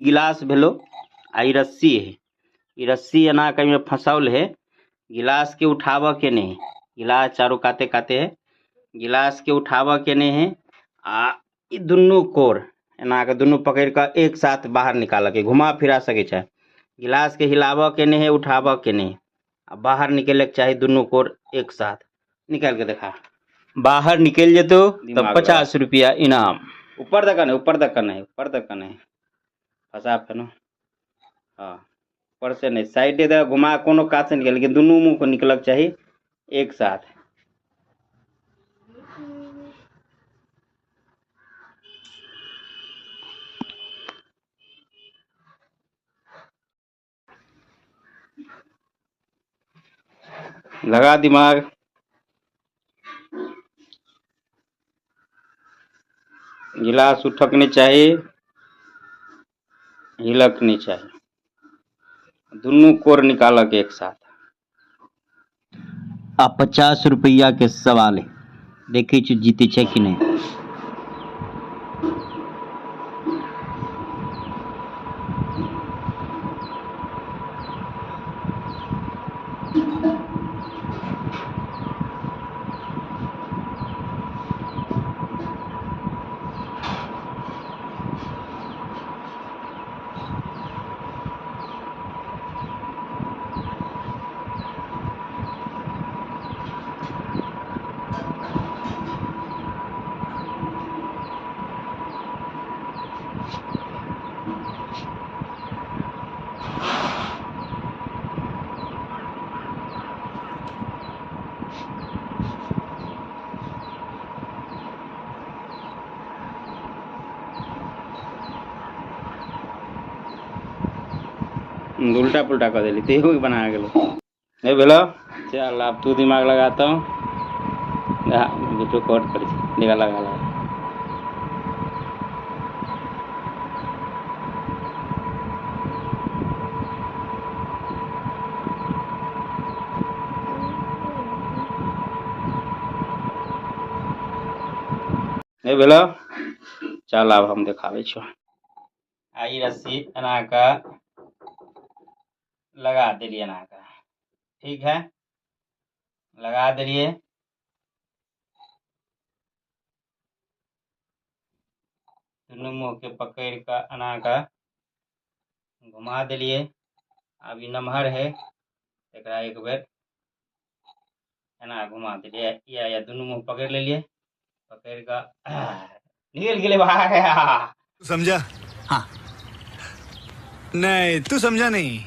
गिलास भेलो आ ई रस्सी है। ई रस्सी एना के एहिमे फंसाओल है। गिलास के उठाबऽ के नहीं है, गिलास चारू काते काते है, गिलास के उठाबऽ के नहीं है। आ ई दुनू कोर एना के दुनू पकड़ के एक साथ बाहर निकालऽ के, घुमा फिरा सकै छै। गिलास के हिलाबऽ के नहीं है, उठाबऽ के नहीं है, आ बाहर निकले के चाही दुनू कोर एक साथ। निकाल के देखा, बाहर निकल जेतो तब दिमाग लगा। 50 रुपया इनाम। ऊपर तक नहीं, ऊपर तक नहीं, ऊपर तक नहीं, फंसा फेनो। हाँ, ऊपर से नहीं, साइड दे घुमा कोनो कात से निकल, लेकिन दुनू मुँह को निकलक चाही एक साथ। लगा दिमाग। गिलास उठक नहीं चाहिए, हिलक नहीं चाहिए, दुनू कोर निकालक एक साथ। आ 50 रुपया के सवाल है, देखै छी जीते छै कि नहीं। उल्टा पुल्टा कर देली तो एगो बना गेलो। नहीं भेलो, चल अब तू दिमाग लगाता हूँ। रिकॉर्ड कर निकाल लगा लगा। नहीं भेलो, चल अब हम देखाबै छौ। आ ई रस्सी एना के लगा देलियै एना के, ठीक है, लगा देलियै। दुनू मुँह के पकड़ के एना के घुमा देलियै। आब ई नमहर है, एकरा एक बेर एना घुमा देलियै। या दुनू मुँह पकड़ लेलियै, पकड़ के निकल गेलै बाहर। समझा? हाँ। नहीं, तू समझा नहीं।